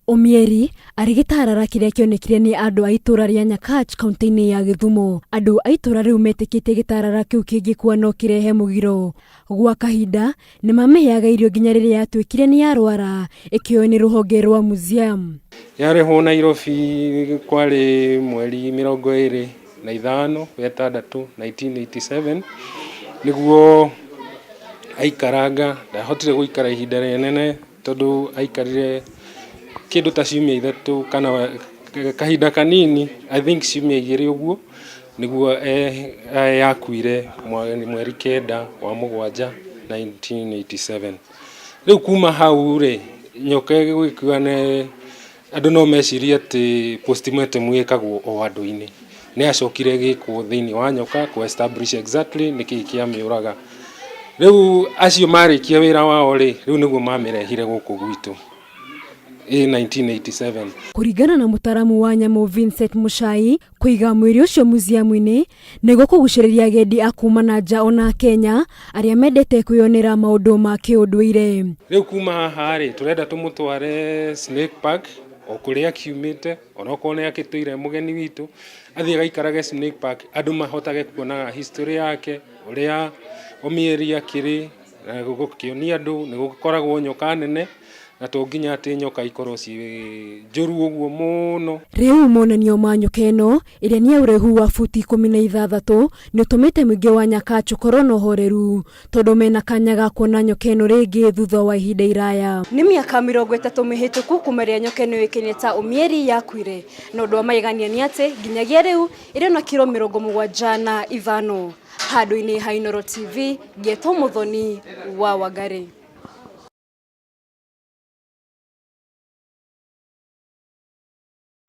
Omieri arĩ gĩtarara kĩrĩa kĩonekire nĩ andũ a itũra rĩa Nyakach kaunti-inĩ ya Gĩthumo. Andũ a itũra rĩu metĩkĩtie gĩtarara kĩu kĩngĩkua no kĩrehe mũgiro. Gwa kahinda nĩ mamĩheaga irio nginya rĩrĩa yatuĩkire nĩ yarwara ĩkĩoywo nĩ rũhonge rwa museum. Yarehwo Nairobi kwarĩ mweri 25 wetandatũ 1987 nĩguo aikaranga, ndahotire gũikara ihinda rĩnene tondũ aikarire kĩndũ ta ciumia 3 kana kahinda kanini, I think ciumia 2 ũguo, nĩguo yakuire mweri 9 wa mũgwanja 1987. Rĩu kuma hau rĩ, nyoka ĩgĩgĩkua nĩ andũ no mecirie atĩ postmortem ĩkagwo o andũ-inĩ. Nĩ yacokire ĩgĩkwo thĩinĩ wa nyoka kũ establish exactly nĩkĩĩ kĩamĩũraga. Rĩu acio marĩkia wĩra wao rĩ, rĩu nĩguo mamĩrehire gũkũ gwitũ ĩ 1987. Kũringana na mũtaramu wa nyamũ Vincent Muchai, kũiga mwĩrĩ ũcio museum-inĩ nĩguo kũgucĩrĩria agendi a kuma na nja ona Kenya arĩa mendete kwĩyonera maũndũ ma kĩũndũire. Rĩu kuma haha rĩ, tũrenda tũmũtware Snake Park o kũrĩa akiumĩte, onokorwo nĩ akĩtũire mũgeni witũ, athiĩ agaikarage Snake Park, andũ mahotage kuonaga history yake, ũrĩa Omieri akĩrĩ, na gũkĩonia andũ nĩ gũkoragwo nyoka nene, na to nginya atĩ nyoka ikorwo ciĩ njũru ũguo mũno. Rĩu monanio ma nyoka ĩno ĩrĩa nĩ ya ũraihu wa buti 16 nĩ ũtũmĩte mũingĩ wa Nyakach ũkorwo na ũhoreru tondũ mena kanya ga kuona nyoka ĩno rĩngĩ thutha wa ihinda iraya. Nĩ mĩaka 30 mĩhĩtũku kuma rĩrĩa nyoka ĩno yũĩkaine ta Omieri yakuire, na ũndũ wa magegania nĩ atĩ nginyagia rĩu ĩrĩ na kiro 75. Handũ-inĩ ha Inooro TV, ngetwo Mũthoni wa Wangari.